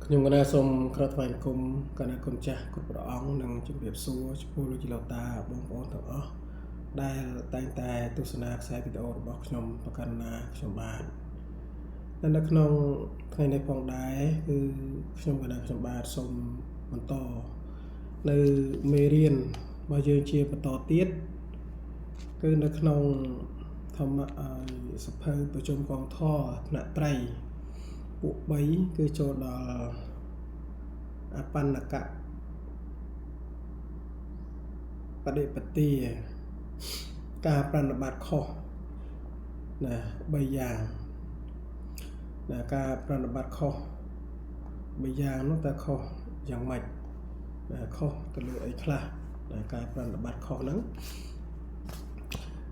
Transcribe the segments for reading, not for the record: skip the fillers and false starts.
ខ្ញុំកណាសូមក្រាបថ្វាយបង្គំកណាគុណចាស់គ្រប់ព្រះអង្គនិងជម្រាបសួរចំពោះលោកជីលោកតាបងប្អូនទាំងអស់ដែលតែងតែទស្សនាខ្សែវីដេអូរបស់ខ្ញុំប្រកាន់ណាខ្ញុំបាទនៅក្នុងថ្ងៃនេះផងដែរគឺខ្ញុំកណាខ្ញុំបាទសូមបន្តនៅមេរៀនរបស់យើងជាបន្តទៀតគឺនៅក្នុងធម្មសភៅប្រជុំកងធរថ្នាក់ត្រីពួក3គឺចូលដល់អបណ្ណកបដិបទាការប្រណិប័តខុសណា3យ៉ាងណាការប្រណិប័តខុស3យ៉ាងនោះតើខុសយ៉ាងម៉េចណាខុសទៅលើអីខ្លះណាការប្រណិប័តខុសហ្នឹង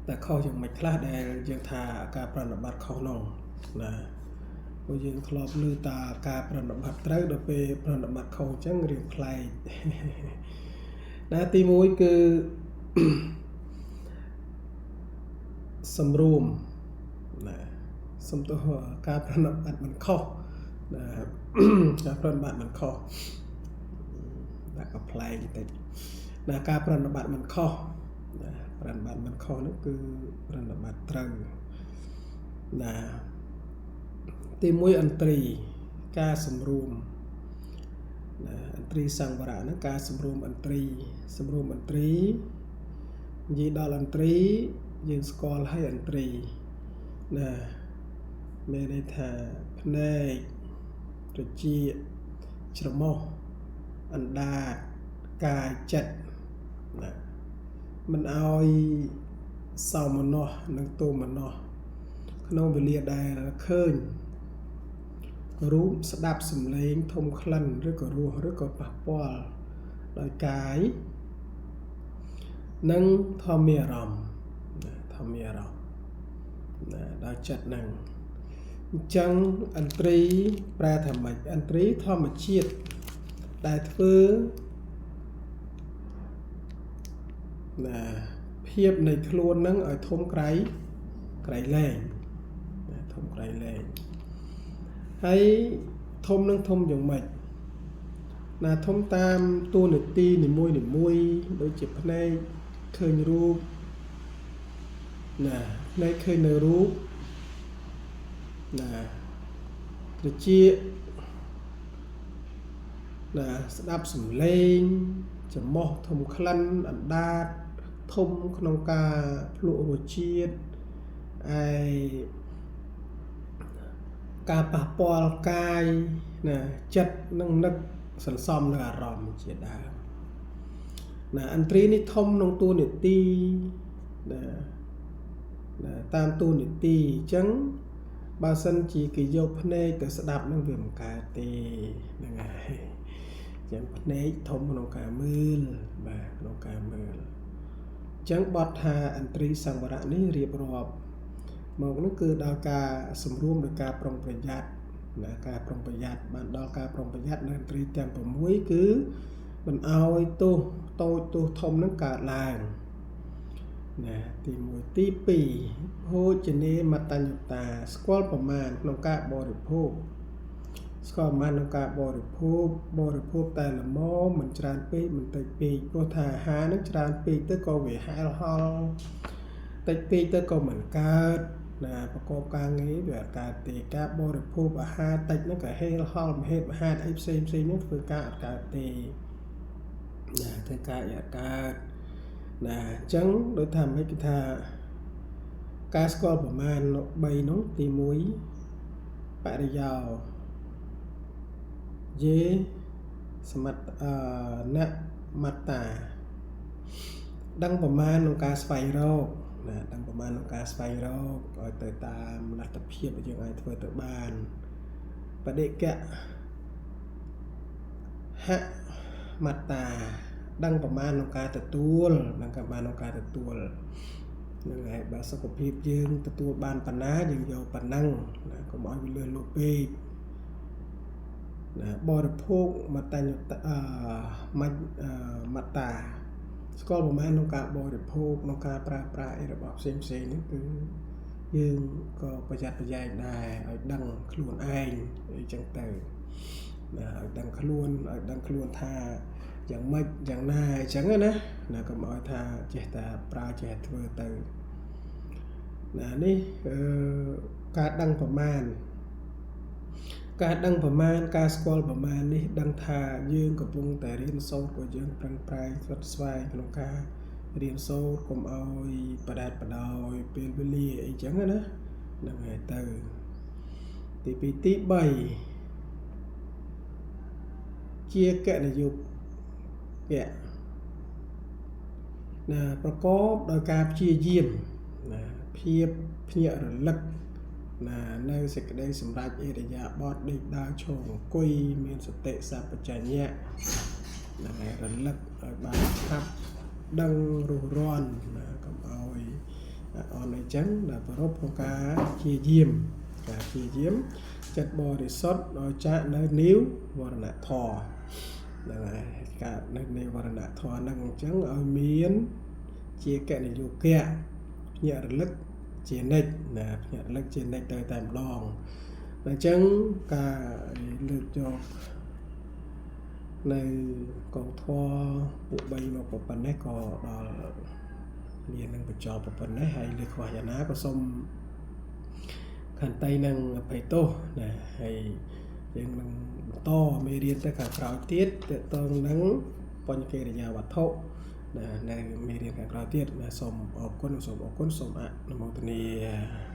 តែខុសយ៉ាងម៉េចខ្លះដែលយើងថាការប្រណិប័តខុសនោះណាព្រោះយើងធ្លាប់ឮតាការប្រណិប័តត្រូវដល់ពេលប្រណិប័តខុសអញ្ចឹងរៀងប្លែកណាទី1គឺសម្រួមណាសំទោសការប្រណិប័តមិនខុសណាការប្រណិប័តមិនខុសដាក់ក៏ប្លែកបន្តិចណាការប្រណិប័តមិនខុសណាប្រណិប័តមិនខុសនោះគឺប្រណិប័តត្រូវណាទី1អន្ត្រីការសម្រួមណាអន្ត្រីសង្វរៈហ្នឹងការសម្រួមអន្ត្រីសម្រួមអន្ត្រីនិយាយដល់អន្ត្រីយើងស្គាល់ហើយអន្ត្រីណាមានន័យថាភ្នែកត្រចៀកច្រមុះអណ្ដាតកាយចិត្តណាមិនឲ្យសោមនស្សនិងទោមនស្សក្នុងវេលាដែលឃើញរូបស្ដាប់សំឡេងធំក្លិនឬក៏រសឬក៏ប៉ះពាល់ដោយកាយនិងធម្មារម្មណ៍ធម្មារម្មណ៍ណាដល់ចិត្តហ្នឹងអញ្ចឹងអន្ត្រីប្រែថាម៉េចអន្ត្រីធម្មជាតិដែលធ្វើណាភាពនៃខ្លួនហ្នឹងឲ្យធំក្រៃក្រៃលែងណាធំក្រៃលែងហើយធំនឹងធំយ៉ាងម៉េចណាធំតាមតួនាទីនីមួយនីមួយដូចជាភ្នែកឃើញរូបណាភ្នែកឃើញនៅរូបណាត្រចៀកណាស្ដាប់សំឡេងច្រមុះធំក្លិនអណ្ដាតធំក្នុងការភ្លក់រសជាតិឯការប៉ះពាល់កាយណាចិត្តនឹងនឹកសន្សំនៅអារម្មណ៍ជាដើមណាអន្ត្រីនេះធំក្នុងតួនាទីណាណាតាមតួនាទីអញ្ចឹងបើសិនជាគេយកភ្នែកទៅស្ដាប់នឹងវាមិនកើតទេហ្នឹងហើយអញ្ចឹងភ្នែកធំក្នុងការមើលបាទក្នុងការមើលអញ្ចឹងបទថាអន្ត្រីសង្វរៈនេះរៀបរាប់មកនោះគឺដល់ការសម្រួមដោយការប្រុងប្រយ័ត្នណាការប្រុងប្រយ័ត្នបានដល់ការប្រុងប្រយ័ត្ននៅអន្ត្រីទាំង6គឺមិនឲ្យទោសតូចទោសធំនឹងកើតឡើងណាទី1ទី2ភោជនេមតញ្ញតាស្គាល់ប្រមាណក្នុងការបរិភោគស្គាល់ប្រមាណក្នុងការបរិភោគបរិភោគតែល្មមមិនច្រើនពេកមិនតិចពេកព្រោះថាអាហារនឹងច្រើនពេកទៅក៏វាហែលហល់តិចពេកទៅក៏មិនកើតណាប្រកបការងារវាអត់កើតទេការបរិភោគអាហារតិចហ្នឹងក៏ហេលហល់មហេតុមហាតអីផ្សេងផ្សេងហ្នឹងធ្វើការអត់កើតទេណាធ្វើការអត់កើតណាអញ្ចឹងដូចថាមិនគេថាការស្គាល់ប្រមាណ3នោះទី1បរិយោយេសមត្តនមត្តាដឹងប្រមាណក្នុងការស្វែងរកណាដឹងប្រមាណក្នុងការស្វែងរកឲ្យទៅតាមលទ្ធភាពដែលយើងអាចធ្វើទៅបានបដិកៈហមត្តាដឹងប្រមាណក្នុងការទទួលដឹងប្រមាណក្នុងការទទួលហ្នឹងហើយបើសុខភាពយើងទទួលបានប៉ុណ្ណាយើងយកប៉ុណ្ណឹងណាកុំឲ្យវាលើសលួសពេកណាបរិភោគមតញ្ញមត្តាស្គាល់ប្រមាណក្នុងការបរិភោគក្នុងការប្រើប្រាស់អីរបស់ផ្សេងផ្សេងហ្នឹងគឺ យើងក៏ប្រយ័ត្នប្រយែងដែរឲ្យដឹងខ្លួនឯងអីចឹងទៅណាឲ្យដឹងខ្លួនឲ្យដឹងខ្លួនថាយ៉ាងម៉េចយ៉ាងណាអញ្ចឹងណាណាកុំឲ្យថាចេះតែប្រើចេះធ្វើទៅណានេះអឺការដឹងប្រមាណការដឹងប្រមាណការស្គាល់ប្រមាណនេះដឹងថាយើងកំពុងតែរៀនសូត្រក៏យើងប្រឹងប្រែងស្វិតស្វែងក្នុងការរៀនសូត្រកុំឲ្យបដែតបដោយពេលវេលាអីចឹងណាហ្នឹងហើយទៅទី2ទី3ជាកនយុគៈណាប្រកបដោយការព្យាយាមណាភាពភ្ញាក់រលឹកណានៅសេចក្តីសម្រេចអរិយាបថដេកដើរឈរអង្គុយមានសតិសម្បជញ្ញៈហ្នឹងហើយរលឹកឲ្យបានឆាប់ដឹងរុះរាន់ណាកុំឲ្យអន់អីចឹងដែលប្រពក្នុងការព្យាយាមការព្យាយាមចិត្តបរិសុទ្ធឲ្យចាក់នៅនិវរណធម៌ហ្នឹងហើយការនៅនិវរណធម៌ហ្នឹងអញ្ចឹងឲ្យមានជាកនយុគៈភ្ញាក់រលឹកជានិច្ចណាភ្ញាក់រលឹកជានិច្ចទៅតែម្ដងអញ្ចឹងការលើកយកនៅកងធរពួក3មកប៉ុណ្ណេះក៏ដល់មាននឹងបញ្ចប់ប៉ុណ្ណេះហើយលើខ្វះយ៉ាងណាក៏សូមខន្តីនឹងអភ័យទោសណាហើយយើងនឹងបន្តមេរៀនទៅខាងក្រោយទៀតតកតងនឹងបញ្ញកិរិយាវត្ថុណានៅមេរៀនខាងក្រោយទៀតណាសូមអរគុណសូមអរគុណសូមអនុមោទនា។